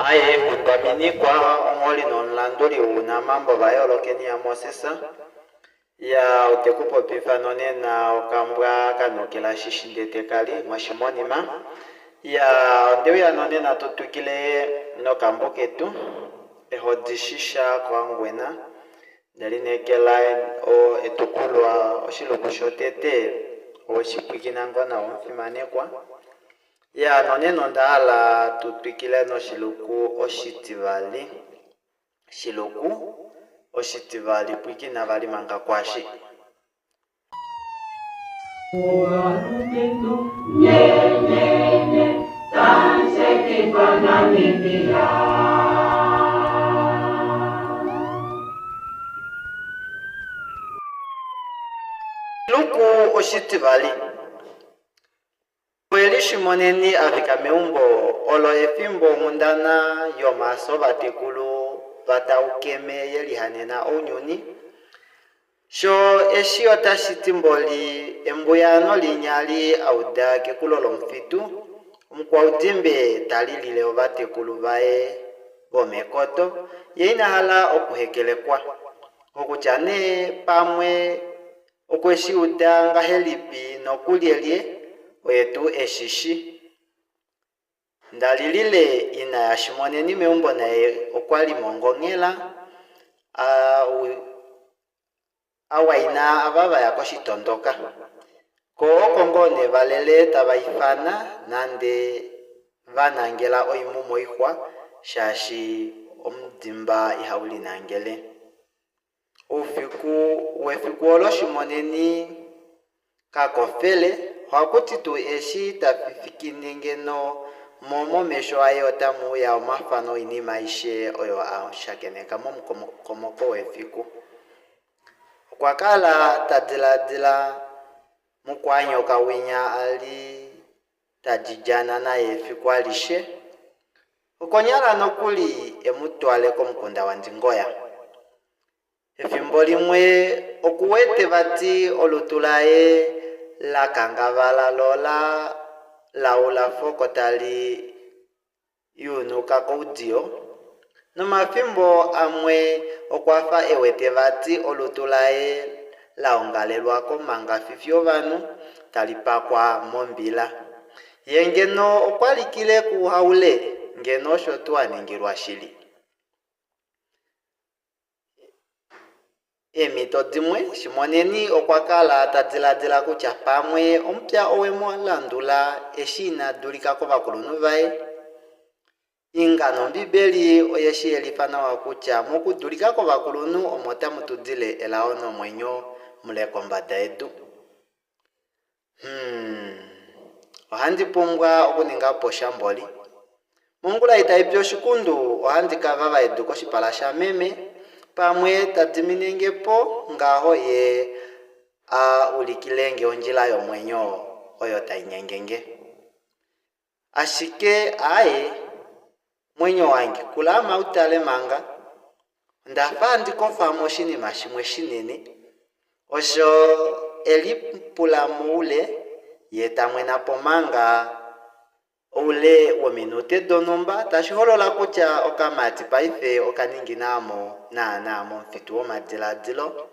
Aye kutwaminikwa ongholi nomulanduli wounamambo vaYoolokeni yaMoses. Ya ote ku popifa nonena okambwa ka nukila shishi ndete kali mwashimonima. Ya onde uya nonena tu twikile nokambo ketu Ehodi Shisha koHangwena. Nde lineekela etukulwa oshiluku shotete owe shi pwiikina ngoo nawa omufimanekwa. Ya nonena onda hala tu twikile noshiluku oshitivali. Shiluku oshitivali pwiikina vali manga kwashi. Ovalumenhu nye nye nye tamu shekifwa Namibia. Shiluku oshitivali. Okweli shimoneni a fika meumbo olo efimbo onghundana yomafyo ovatekulu vaTaukeme ye lihanena ounyuni. Sho eshi otashi ti mboli embuyaano linya li a uda kekulo lomufitu, omukwaudimbe ta lilile ovatekulu vaye vomekoto, ye ina hala okuhekelekwa. Kokutya nee pamwe Okwe shi uda ngahelipi nokulyelye, oye tuu e shi shi. Ndalilile ina yaShimoneni meumbo naye okwa li mo ngonghela, a waina ava va ya koshitondoka. Ko oko ngoo nee va lele tava ifana nande va nangela oimhu moixwa shaashi omudimba ihau linangele. Oufiku wefiku olo Shimoneni ka kofele, ohaku ti tuu eshi ta fifikine ngeno mo momesho aye otamu uya omafano oinima aishe oyo a shakeneka momukokomoko wefiku. Okwa kala ta diladila mukwaanyoka winya a li ta lilyana naye efiku alishe, okonyala nokuli e mu twale komukunda waNdingoya. Efimbo limwe oku wete vati olutu laye la kangavala lo la laula foko tali yuunuka koudiyo, nomafimbo amwe okwa fa e wete vati olutu laye la ongalelwa komangafifi ovanhu, tali pakwa mombila. Ye ngeno okwa likile kuHaule, ngeno osho tuu a ningilwa shili. Eemhito dimwe, Shimoneni okwa kala ta diladila kutya pamwe omupya owe mu landula eshi ina dulika kovakulunhu vaye. Inga nOmbibeli oye shi yelifa nawa kutya mokudulika kovakulunhu omo tamu tu dile elao nomwenyo mule kombada yedu. Hum, ohandi pumbwa okuninga po sha mboli. Mongula itai pi oshikundu ohandi ka vava edu koshipala shameme, pamwe ta dimine nge po ngaho ye a ulikile nge ondjila yomwenyo oyo tai nyenge nge. Ashike aaye, mwenyo wange, kula ama u tale manga. Onda fa handi kofa moshinima shimwe shinene. Osho e lipula moule, ye ta mwena po manga oule wominute donhumba, tashi holola kutya okamati paife oka ningina mo naanaa momufitu womadiladilo.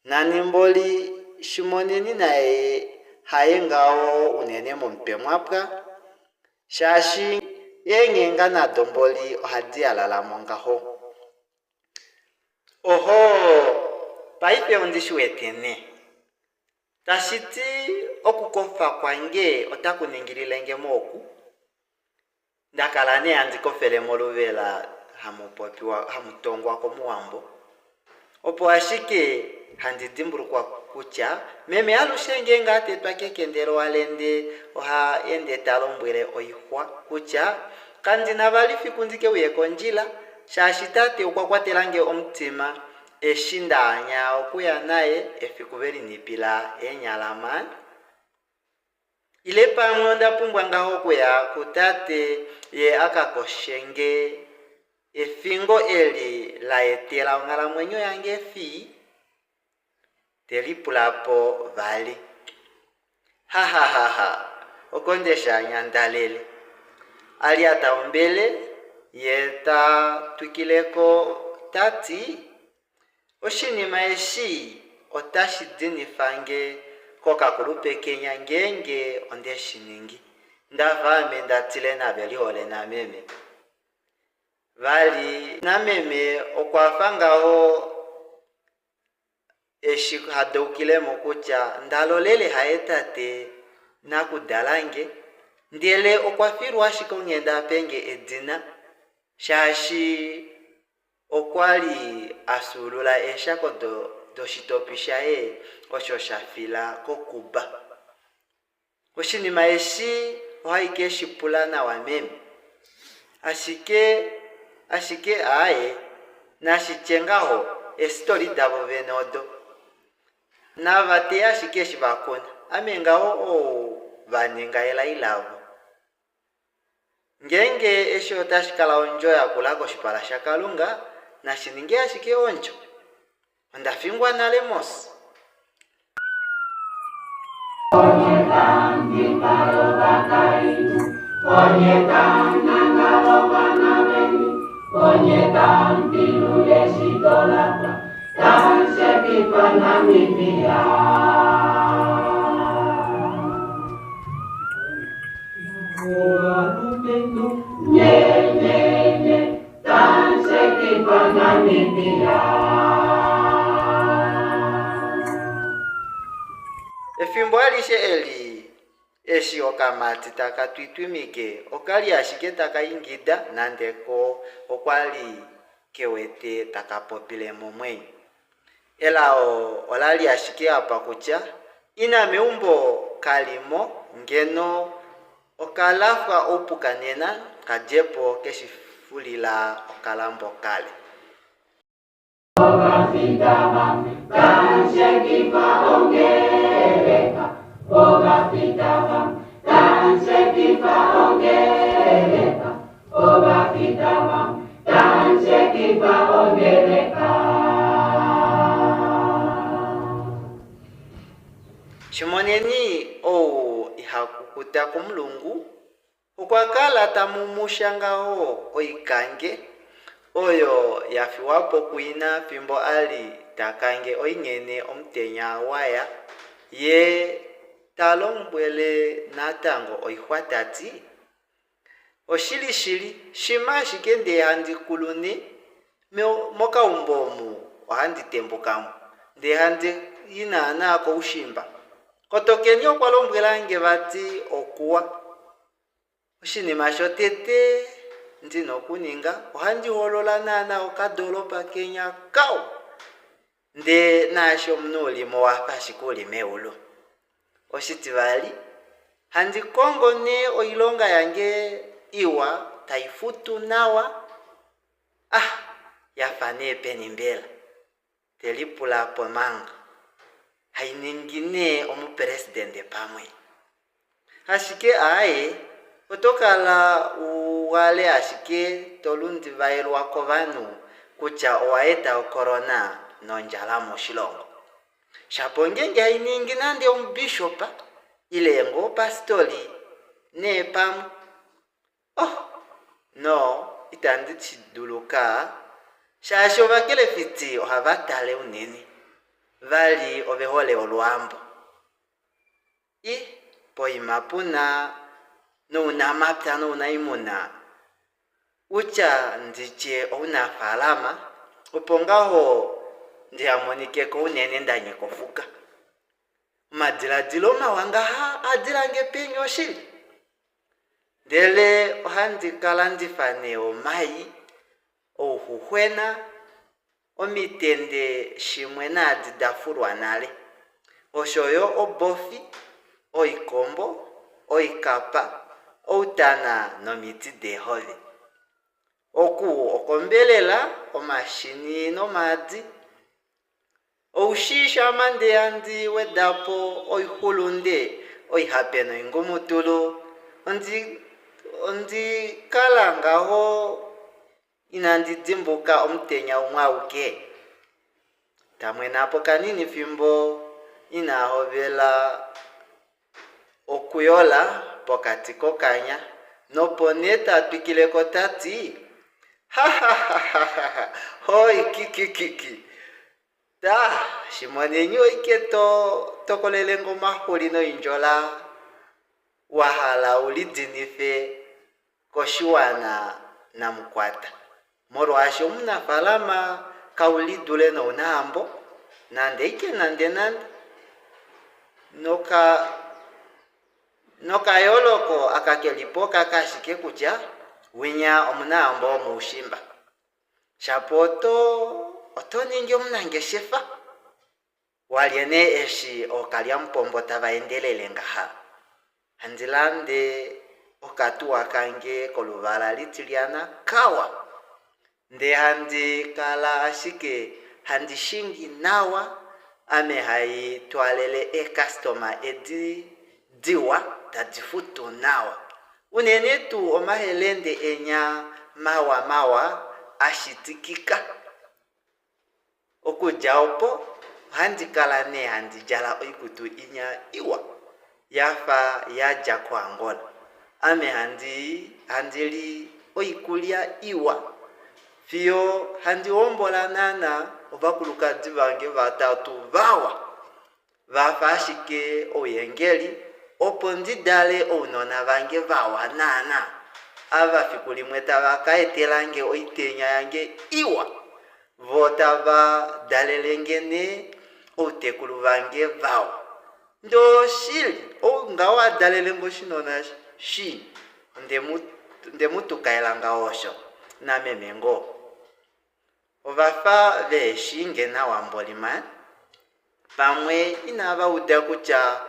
Nani mboli Shimoneni naye haye ngaho unene momutwe mwa pwa, shaashi eenghenga nado mboli ohadi yalala mo ngaho. Ohoo, paife ondi shi wete nee. Tashi ti okukofa kwange otaku ningilile nge mo oku. Nda kala nee handi kofele moluvela hamu popiwa hamu tongwa kOmuwambo. Opo ashike handi dimbulukwa kutya meme alushe ngeenge a tetwa kekende lowalende oha ende ta lombwele oixwa kutya kandi na vali fiku ndi ke uye kondjila shaashi tate okwa kwatela nge omutima eshi nda anya okuya naye efiku ve linipila eenyalama. Ile pamwe onda pumbwa ngaho okuya kutate ye a ka koshe nge efingo eli la etela onghalamwenyo yange fii? Te lipula po vali. Hahahaha, oko nde shi anya nda lele. A lyata ombele. Ye ta twikile ko ta ti, Oshinima eshi otashi dinifa nge kokakulupe kenya ngeenge onde shi ningi. Nda fa ame nda tile nave lihole nameme. Vali nameme okwa fa ngaho eshi ha deukile mo kutya Ndalolele haye tate nakudala nge, ndele okwa filwa ashike onghenda a pe nge edina shaashi okwa li a fyuulula eeshako doshitopi shaye osho sha fila koKuba. Oshinima eshi ohai ke shi pula nawa meme. Ashike, ashike aaye, nashi tye ngaho, eesitoli davo vene odo. Nava teye ashike eshi va kuna. Ame ngaho ou va ninga elai lavo. Ngeenge eshi otashi kala ondjo yakula koshipala shaKalunga, nashi ninge ashike ondjo. Onda fingwa nale mos. Onye tamu ovakainhu, onye tamu nangala ovana veni, onye tamu pilula eshito la pwa, tamu shekifa Namibia. Ovalumenhu nye nye nye, tamu shekifa Namibia. Efimbo alishe eli, eshi okamati taka twitwimike, oka li ashike taka ingida nande ko okwa li ke wete taka popile momwenyo. Elao ola li ashike apa kutya ina meumbo ka li mo, ngeno oka lafwa oupuka nena ka dje po ke shi fulila okalambo kale. Ovafita va tanshekifa ongeleka, ovafita va tanshekifa ongeleka, ovafita va tanshekifa ongeleka. Shimoneni ou iha kukuta komulungu Okwa kala ta mumusha ngaho oikange oyo ya fiwa po kuina fimbo a li ta kange oinghene omutenya wa ya, ye ta lombwele natango oixwa ta ti, Oshilishili, shimha ashike ndee handi kulu ne, mokaumbo omu ohandi tembuka mo, ndee handi i naanaa koushimba. Kotokeni okwa lombwela nge vati okuwa. Oshinima shotete ndi na okuninga, ohandi hoolola naanaa okadoolopa kenya kawa, ndee naashi omunhu u li mo owa fa ashike u li meulu. Oshitivali, handi kongo nee oilonga yange iwa tai futu nawa, ah, ya fa nee peni mbela? Te lipula po manga. Hai ningi nee omupresidente pamwe. Ashike aaye, oto kala u wale ashike to lundivaelwa kovanhu kutya owa eta ocorona nondjala moshilongo. Shapo ngeenge hai ningi nande omubishop ile ngoo pastoli nee pamwe. Oh, no, itandi shi dulu kaa, shaashi ovakelefiti ohava tale unene. Vali ove hole olwaambo. I, poima pu na nounamapya nounaimuna, utya ndi tye ounafaalama, opo ngaho ndiha monike ko unene nda nyika ofuka. Omadiladilo mawa ngaha a dila nge peni oshili? Ndele ohandi ka landifa nee omai, ouxuxwena, omitende shimwe naadi da fulwa nale, osho yo obofi, oikombo, oikapa, outana nomiti deehove. Oku okombelela, omashini nomaadi. Ou shii shama nde handi weda po oixulunde, oihape noingumutulu, ondi, ondi kala ngaho inandi dimbuka omutenya umwe auke. Ta mwena po kanini fimbo ina hovela okuyola pokati kokanya, nopo nee ta twikile ko ta ti. Hahahaha hoi kikikiki Ta, shimoneni oike to tokolele nge omaxuli noindjola wa hala u lidinife koshiwana namukwata molwaashi omunafalama kau lidule nounahambo nande ike nande nande noka Nokayooloko aka ke li po okaka ashike kutya winya omunahambo womoushimba. Shapo oto oto ningi omunangeshefa. Walye nee eshi ookalyamupombo tava endelele ngaha. Handi lande okatuwa kange koluvala litilyana kawa. Ndee handi kala ashike handi shingi nawa ame hai twaalele eekastoma edi diwa tadi futu nawa. Unene tuu omahelende enya mawa mawa a shitikika. Okudja opo ohandi kala nee handi djala oikutu inya iwa ya fa ya dja koAngola. Ame handi handi li oikulya iwa fiyo handi hombola naana ovakulukadi vange vatatu vawa va fa ashike ouyengeli opo ndi dale ounona vange vawa naana ava fiku limwe tava ka etela nge oitenya yange iwa vo tava dalele nge nee outekulu vange vawa. Ndee oshili ou ngaho a dalele nge oshinona shii onde mu tukaela ngaho osho nameme ngoo. Ova fa ve shii nge nawa mboli man, pamwe inava uda kutya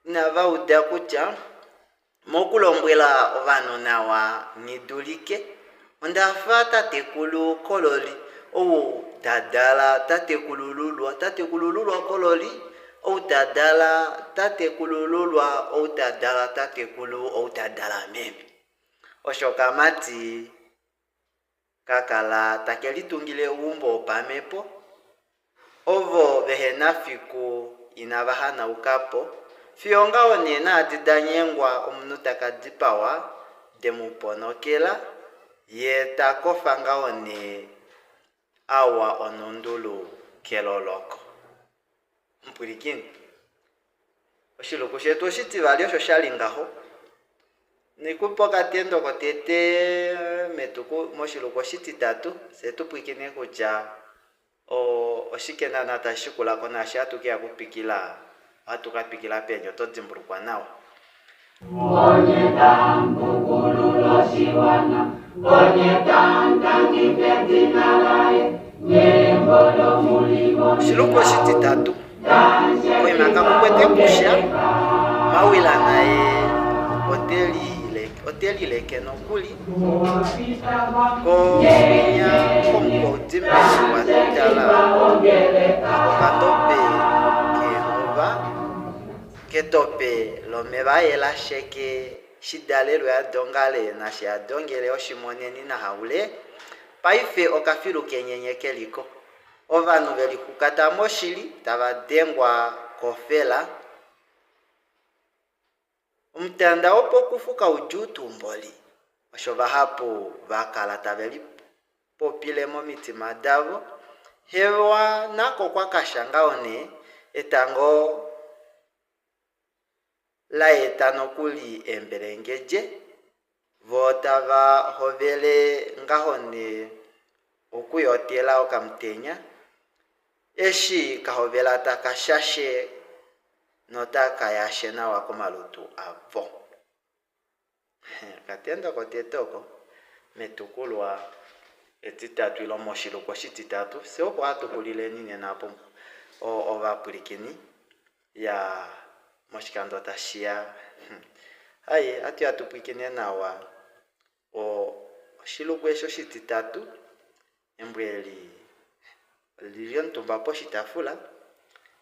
inava uda kutya mokulombwela ovanhu nawa nghi dulike, onda fa tatekulu Kololi ou ta dala tatekulululwa, tatekulululwa Kololi ou ta dala tatekulululwa ou ta dala tatekulu ou ta dala meme. Osho okamati ka kala take litungile ouumbo wopamhepo, ovo vehe na fiku inava hanauka po, fiyo ngaho nee naadi da nyengwa omunhu ta ka dipawa de mu ponokela, ye ta kofa ngaho nee a wa onhundulu keloloko. Mupwilikini, oshiluku shetu oshitivali osho sha li ngaho. Nikupa okatendo kotete metuku moshiluku oshititatu, fye tu pwilikine kutya oshike naana tashi shikula ko naashi hatu ke ya okutwikila, ohatu ka twikila peni, oto dimbulukwa nawa. Onye tamu oshiwana, onye tamu tangifa edina laye, nye Oshiluku oshititatu, Koima kaku kwete kusha, Mawila naye ote lileke nokuli. Ko kwinya komukwaudimbe wa tutala nokokandobe keenhuva, ketope lomeva a yela sheke shidalelwe a dongale nashi a dongele oshimoneni nahaule, Paife okafilu kenyenye ke li ko. Ovanhu ve lixukata moshili tava dengwa kofela. Omutanda wopokufu kaudjuu tuu mboli, osho vahapu va kala tave lipopile momitima davo. Hewa nako kwa kasha ngaho nee, etango la eta nokuli eembelengedje, Vo tava hovele ngaho nee okuyotela okamutenya, eshi ka hovela taka shashe notaka yashe nawa komalutu avo. Okatendo kotete oko, metukulwa etitatu ile moshiluku oshititatu, fye opo hatu xulileni nena opo ovapwilikini. Ya moshikando tashi ya. Hai, ohatu ya tu pwilikine nawa o, oshiluku eshi oshititatu, embo eli oli li omutumba poshitafula.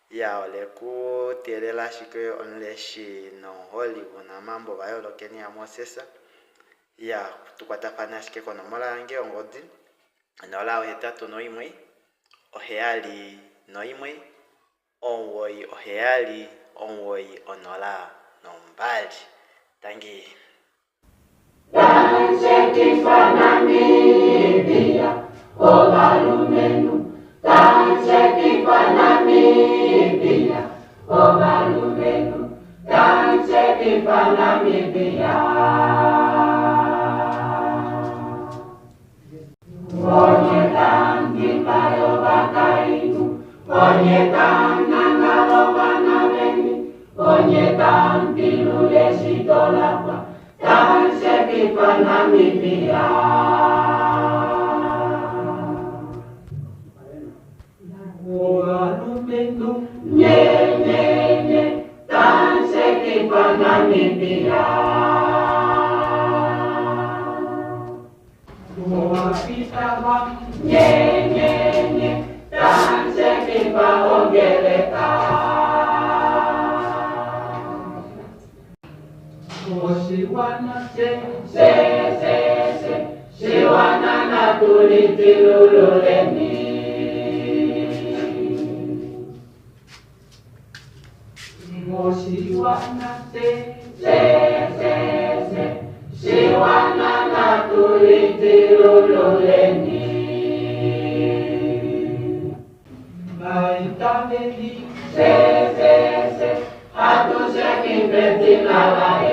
Ya, ole ku teelela ashike omuleshi nomuholi wounamambo va yoolokeni yaMoses. Ya, tu kwatafane ashike konomola yange yongodi, 081 71 9 7 90 2. Tangi. Tanshekifa Namibia, ovalumenhu. Tanshekifa Namibia, ovalumenhu. Tanshekifa Namibia. Onye tandimba yovakainhu, onye tanangalo vana veni, onye tambilule shitolapwa, tanshekifa Namibia. Ovalumenhu, nye nye nye, tanshekifa Namibia. Ovapitava, nye nye nye, tanshekifa ongeleka. Oshiwana she she she she, shiwana natu lidilululeni. Oshiwana she she she she, shiwana natu lidilululeni. Vaitaveli she she she, atushekife edina laye.